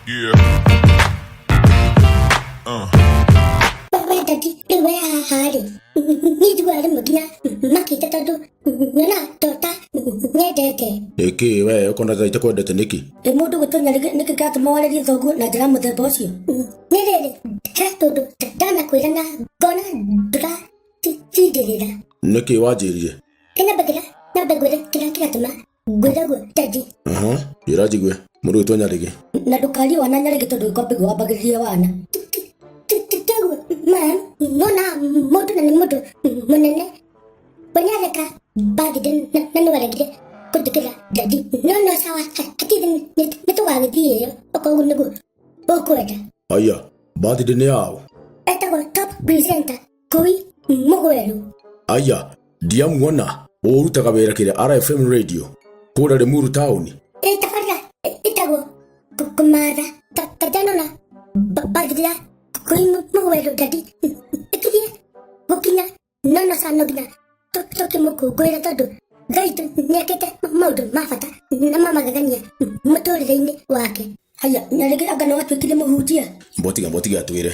Yeah. We daddy rĩu we haha rĩ, niĩ njiguaga rĩmwe nginya makĩte tondũ nyonaga tota nyendete. Nĩkĩ we ũkona ta itakwendete nĩkĩ? Ĩ mũndũ gwĩtwo Nyarĩgĩ nĩkĩ kĩratũma warĩrie thoguo na njĩra ya mũthemba ũcio? Nĩ rĩrĩ, he tũndũ ndanakwĩra na ngona ndũratindĩrĩra. Nĩkĩ wanjĩrire? Nyambe ngĩra, nyambe ngwĩre kĩrĩa kĩratũma ngwĩre ũguo daddy. Aha, njĩra njigue. Mũndũ gwĩtwo Nyarĩgĩ. Na ndũkarie wana Nyarĩgĩ tondũ gĩkombe wambagĩrĩria wana. Tiguo ma nona mũndũ na nĩ mũndũ mũnene. We nĩareka birthday na nĩwaregire kũnjĩkĩra daddy. No no sawa, hatirĩ nĩtũgagĩthiĩ ĩyo okorwo ũguo nĩguo ũkwenda. Aya, birthday nĩ yaũ? Etagwo top presenter Kũi Mũgweru. Aya, ndiamuona. Ũrutaga wĩra kĩrĩa RFM radio kũrĩa Limuru taũni. Ĩ tabarĩra ĩtagwo kũmatha ta ndanona birthday ya Kũi Mũgweru daddy ĩkirie gũkinya no no sawa no nginya tũkĩmũkũngũĩra tondũ Ngai witũ nĩekĩte maũndũ ma bata na ma magegania mũtũrĩre-inĩ wake. Haya, Nyarĩgĩ anga nĩ watuĩkire mũhunjia? Mbotiga mbotiga atwĩre.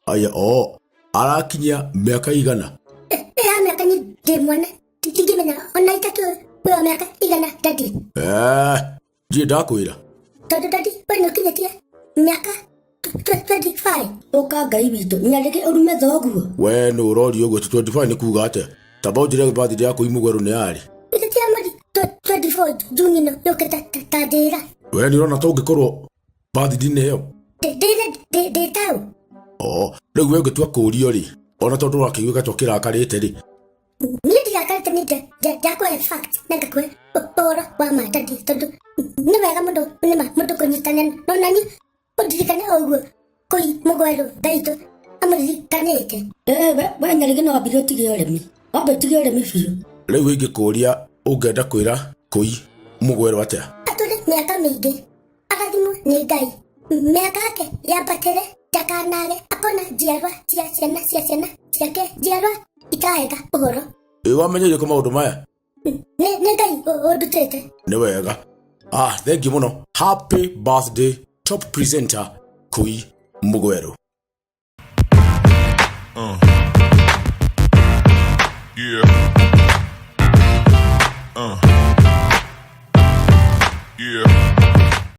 Aya, o arakinyia mĩaka igana? Ya mĩaka niĩ ndĩ mwana ndingĩmenya ona itakĩũĩ wa mĩaka igana daddy. Eh, ndirĩ ndakwĩra. Tondũ daddy we nĩ ũkinyĩtie mĩaka 25. Ũka Ngai witũ, Nyarĩgĩ ũrume thoguo. We nĩ ũroria ũguo 25 nĩ kuga atĩa? Tamba ũnjĩre birthday ya Kũi Mũgwerũ nĩ yarĩ. Ithe ti ya mweri 24 Juni ĩno yũkĩte ta njĩra. We nĩ ũrona ta ũngĩkorwo birthday-inĩ ĩyo? Ndĩre ndĩ tau. O, rĩu we ũngĩtua kũũrio rĩ, ona tondũ ũrakĩiguĩka ta ũkĩrakarĩte rĩ. Niĩ ndirakarĩte niĩ ndakũhe fact na ngakũhe ũhoro wa ma daddy tondũ nĩ wega mũndũ nĩma mũndũ kũnyitanĩra no nani ũndirikane o ũguo Kũi Mũgwerũ Ngai witũ amũririkanĩte. Ĩ we Nyarĩgĩ no wambire ũtige ũremi. Wambe ũtige ũremi biũ. Rĩu ingĩkũria ũngĩenda kwĩra Kũi Mũgwerũ atĩa? Atũre mĩaka mĩingĩ arathimwo nĩ Ngai, mĩaka yake yambatĩre, ndakanage akona njiarwa cia ciana cia ciana ciake, njiarwa ikaega ũhoro. Ĩ wamenyeire kũ maũndũ maya? Nĩ Ngai ũndutĩte. Nĩ wega. Ah, thank you mũno. Happy birthday top presenter Kũi Mũgwerũ. Yeah. Yeah.